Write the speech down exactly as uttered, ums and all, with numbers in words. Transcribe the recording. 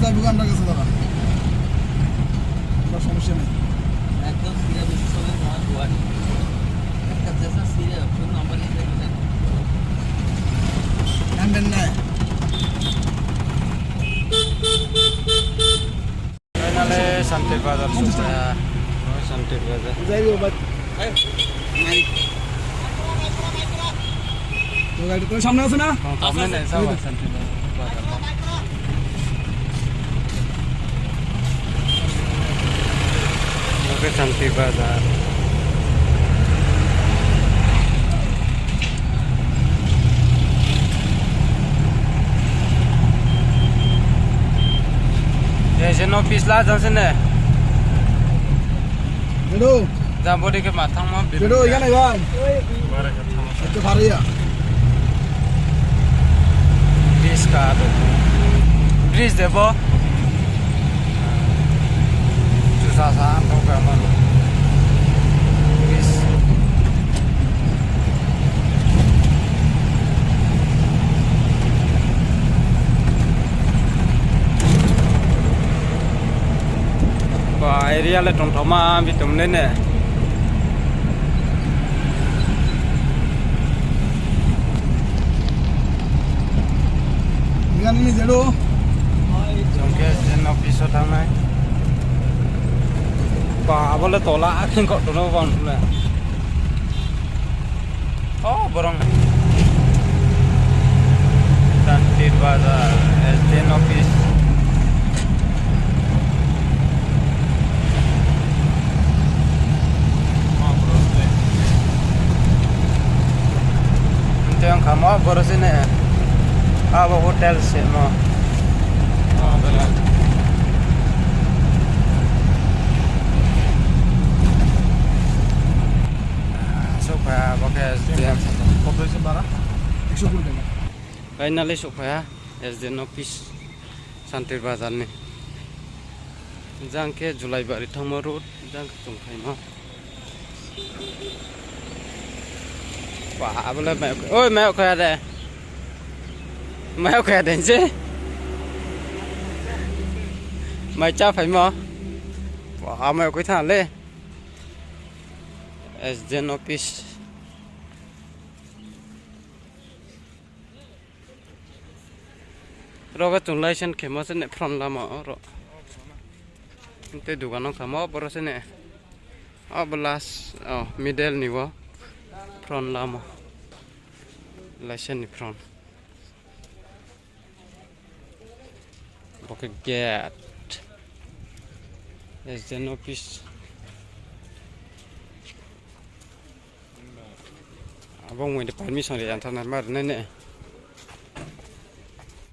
কোথায় দোকানটা গেছে দাদা? কোনো সমস্যা নেই। একদম সিরিয়াল বেশি সময় তোমার গুয়াহাটি। একটা চেষ্টা সিরিয়াল, ফোন নাম্বার নিয়ে দেখো। নাম দেন না। Finally, Santir Bazar supai ha. Oi, Santir Bazar. যাইবো, বাট। তো গাড়ি তো সামনে আছে না? হ্যাঁ, সামনে আছে, নাই, আছে। সামনে Santir Bazar. Oke, Santir Bazar. Ye, je no office la jang se ne. Hello. Jang body ke ma thangmo. Hello, iyan iyan. Ekta bhari ya. Bridge ka to. Bridge de bo. Chusa sa ang tong ka man. Bridge. Ba, area le tongthoma, bitum le ne. Igan ni jero. Jong khe je no office o thangnai. Ba, abo le tola, akheng kok tono bang le. Oh, borong. Santir Bazar, S D M office. Tei ang kha mo boro sini. Abo hotel se mo. Sokha bo khe S D M. Finally sokha ha S D M office Santir Bazar ni. Jang khe Julaibari thangmo road, jang khe chung phaimo. Ba, abo le mai, oi, mai kha ya de. Mai kha ya de se. Mai cha phaimo. Ba, mai kha tha le. S D M office. Ro khe chung license khemo se ne front lama oro. Tei dugan no khamo boro se ne. Abo last, oh, middle ni bo. Front lama. License ni front. Bo khe gate. S D M office. Abo ong de permission ri yang thar nai ma ri nai ne.